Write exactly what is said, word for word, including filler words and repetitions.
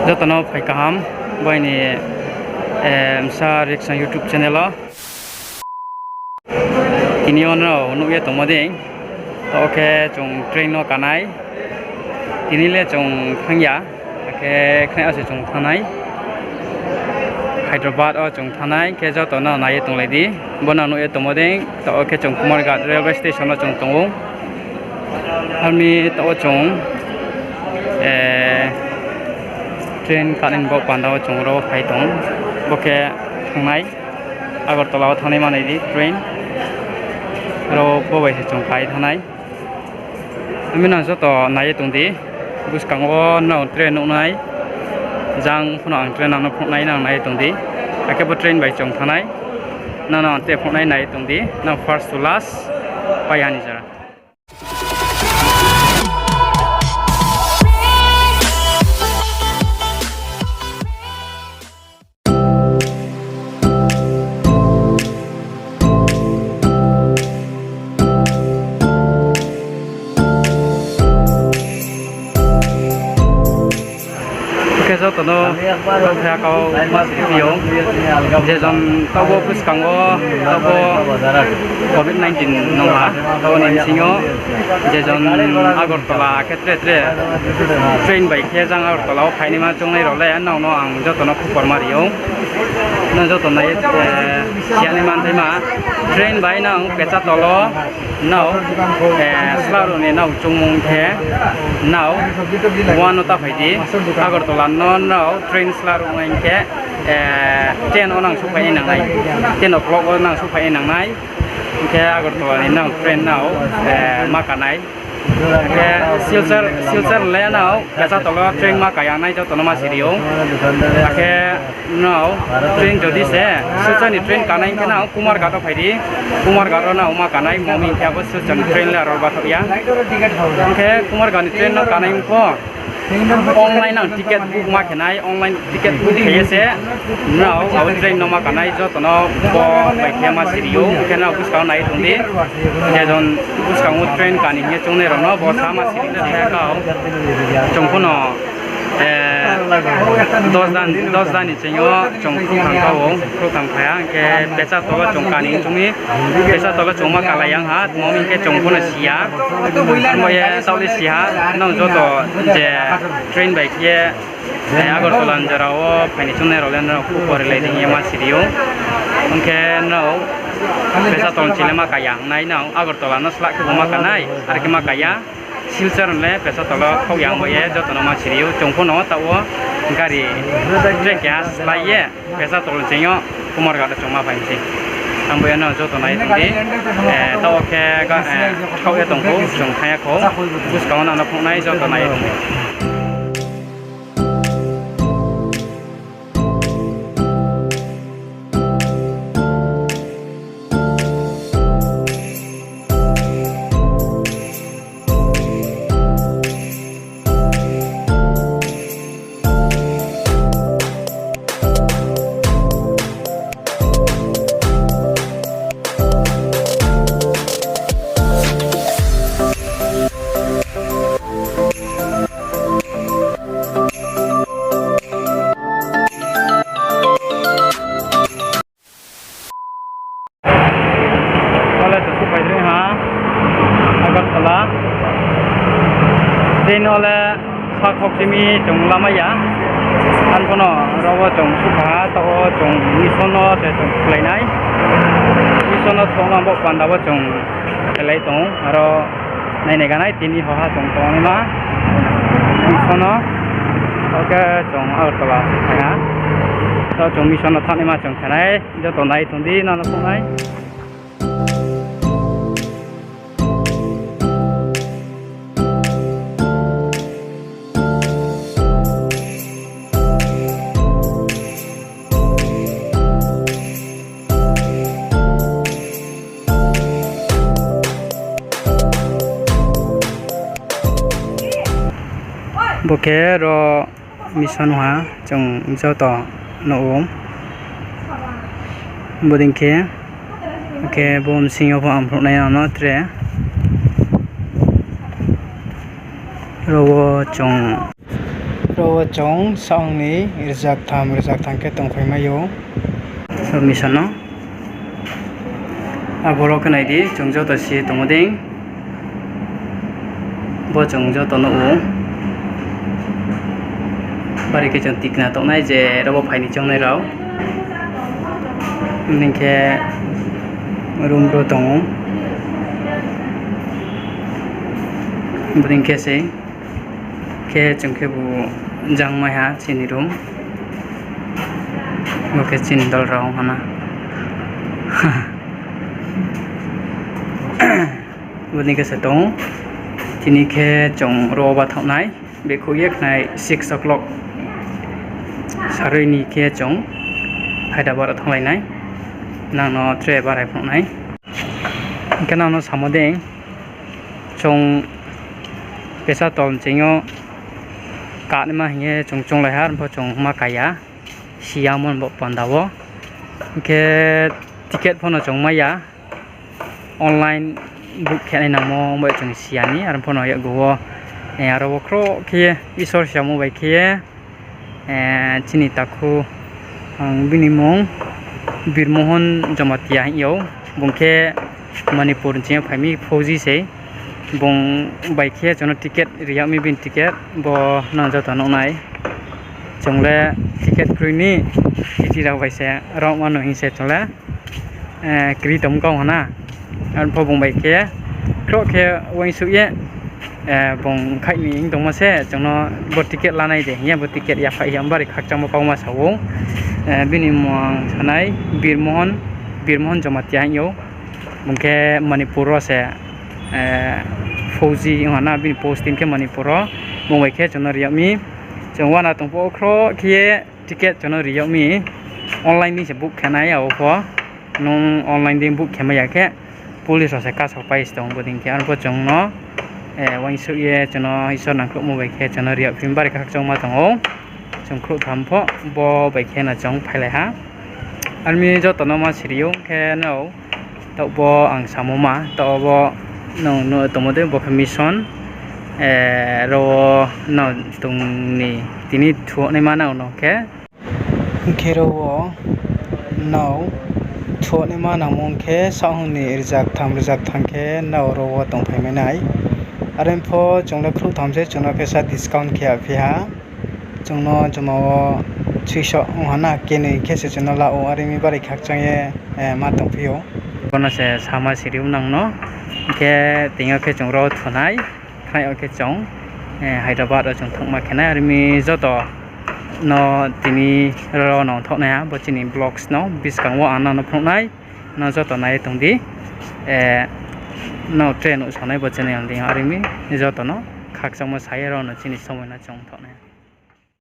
Joto no phai kaham, bo aini, eh, bsa Reaction YouTube channel o. Tini yo nrao nuh ye tongmo dei, taoh khe chung train no kanai. Tini le chung thanng ya, akhe khnai wo se chung thanng nai. Hyderabad wo chung thanng nai, khe joto no nai ye tonglai di. Bo nang nuh ye tongmo dei, taoh khe chung Kumarghat railway station no chung tong ou. Armi taoh wo chung, eh, train kanai ni baoh panda wo chung ro phai tong. Bo khe thanng nai. Agartala wo thanng nai ma nai di train. Ro bo bai se chung kai thanng nai. Ami nang joto nai ye tong di. Buskang wo nrao train nuh nai. Jang pho no ang train nang no phnuh nai, nang nai ye tong di. Akhe bo train bai chung thanng nai. Nang no ang tre phnuh nai, nai ye tong di. Nang first to last pai ya ni jora. Khe joto no kha kau ma siri phi ou. Je jon taoh bo buskang wo, taoh bo covid nineteen nong ha, taoh ni bsing yo je jon Agartala khe tre tre train bai khe jang Agartala wo phainaima choungnai rao le nrao no ang joto no khupor ma ri ou. Nang joto nai ye, eh, siya nai manthaima, train bai nang Pechatol wo nrao, eh, sla rao ni nrao choungmung khe nrao one no ta phai di. Agartala no nrao train sla rao nai khe, eh, ten wo nang souhphai nai nang nai, ten o'clock wo nang souhphai nai nang nai. Hing khe Agartala ni nrao train nrao, eh, ma ka nai. Hing khe Silchar, Silchar le nrao Pechatol wo train ma ka ya nai, joto no ma siri ou. Akhe nrao train jodi se Silchar ni train kanai hing khe nrao Kumarghat wo phai di. Kumarghat wo nrao ma ka nai, mami hing khe abo Silchar ni train le aro bathaoh ya. Hing khe Kumarghat ni train no kanai ong pho online nang ticket book ma khe nai, online ticket book khe ye se nrao abo train no ma ka nai, joto no bo bai khe ma siri ou. Hing khe nrao buskang wo nai ye tong di, je jon buskang wo train kani hing ye choungnai rao no bo sa ma siri na khe kau. Chung pho no, eh, dos dan, dos dan ni sing yo chung khruhthang kha ou, khruhthang phai ha, hing khe Pechatol wo chung kani hing choung mi, Pechatol wo chung ma kalai ya ha, tma hing khe chung pho no si ya. Bo ye taoh le si ha, nrao joto je train bai khe ye, eh, Agartala ni jora wo phai ni choungnai rao le nrao khupor rilai di hing ye ma siri ou. Ong khe nrao Pechatol ni sing le ma ka ya nai, nrao Agartala no slah khe bo ma ka nai, are khe ma ka ya. Silchar le Pechatol wo khaoh ya ong bai ye joto no ma siri ou. Chung pho no taoh wo gari train keha slái ye Pechatol ni sing yo Kumarghat wo chung ma phai mi sei. Ang bo ye no joto nai ye tong di. Eh, taoh wo khe ga, eh, khaoh ye tong khou, chung thanng ya khou. Buskang wo nang no phnuh nai, joto nai ye tong di. Bo le chung souhphai dri ha, Agartala. Train no le sa khokchimi chung lamai ya. Ang pho no ro wo chung souhphai ha, taoh wo chung mission no se chung khlai nai. Mission no thongma bo panda wo chung khlai tong ou. Aro nainai ganai tini hoha chung tongnaima mission no. Taoh khe chung Agartala souhphai ha. Taoh chung mission no thanngnaima chung khe nai. Joto nai tong di, nang no phnuh nai. Bo khe ro mission ha, chung joto nuh ou. Bodei khe, khe bo bsing yo pho ang phnuh nai nang no tre. Ro wo chung Ro wo chung saong ni rzaktham rzaktham khe tongphaimai ou. Mission no. Aboro khe nai di, chung joto si tongmo dei. Bo chung joto nuh ou. Bari khe chung tikna tongnai je ro bo phai ni choungnai rao. Bodei khe room bro tong ou. Bodei khe se. Khe chung khebu jang mai ha chini room. Bo khe chini dol rao ong ha na. Bodei khe se tong ou. Tini khe chung ro wo bathaoh nai. Bekhouh ye khnai six o'clock. Sarui ni khe chung Hyderabad wo thannglai nai. Nang no tre barai phnuh nai. Hing khe nang no samo dei. Chung pesa tol ching yo kanaima hing ye chung chounglai ha, arpho chung ma ka ya. Si ya mon bo panda wo. Hing khe ticket pho no chung mai ya. Online book khe nai nangmo bai chung si ya ni, arpho no yakgu wo, aro wo khroh khe ye Isor samo bai khe ye, chini takhu, ang bini mung Birmohon Jamatia hing ou, bung khe Manipur ni ching yo phai mi fauji sei, bung bai khe chung no ticket ri yag mi bini ticket, bo nang joto nuh nai. Chung le ticket kroi ni, chiti rao bai se rao mano hing se chung le kri tongmo kau ha na. Arpho bung bai khe khroh khe uaingsouh ye, bung khaih ni hing tongmo se chung no bo ticket lanai de hing ye bo ticket yaphaih ya bari khakchangmo kauma sa ou. Bini mung ang sanai Birmohon, Birmohon Jamatia hing ou. Bung khe Manipur wo se fauji ong ha na, bini posting khe Manipur wo. Bung bai khe chung no ri yag mi. Chung uana tong pho khroh khe ye ticket chung no ri yag mi. Online dei se book khe nai abo pho. Nung online dei book khe mai ya khe police rao se kasao pai se tong bodei khe. Arpho chung no uaingsouh ye chung no Isor nangkhruhmo bai khe chung no ri yag phi bari khakchangma tong ou. Chung khrouhtham pho bo bai khe no chung phailai ha. Armi joto no ma siri ou khe no, taoh bo ang samo ma, taoh bo nang no tongmo dei bo khe mission, ro wo nang tong ni tini thuonaima nang no khe. Hing khe ro wo nrao thuonaima nangmo ong khe saohhung ni rzaktham rzaktham khe nrao ro wo tongphaimai nai. Are pho chung le khrouhtham se chung no khe sa discount khe yaphi ha. Chung no joma wo suisoh ong ha na, kenoi khe se chung no la ou, are mi bari khakchang ye ma tongphi ou. Bo no se sama siri ou nang no. Hing khe tini yo khe chung ro thunai, khnai yo khe chung Hyderabad wo chung thanngma khe nai, are mi joto no tini ro no thaoh nai ha, bo chini vlogs no buskang wo ang nang no phnuh nai, nang joto nai ye tong di. Nrao tre nuhsao nai bo channel deing yo, are mi joto no khakchangmo sa ye ro no chini somoi no chung thaoh nai.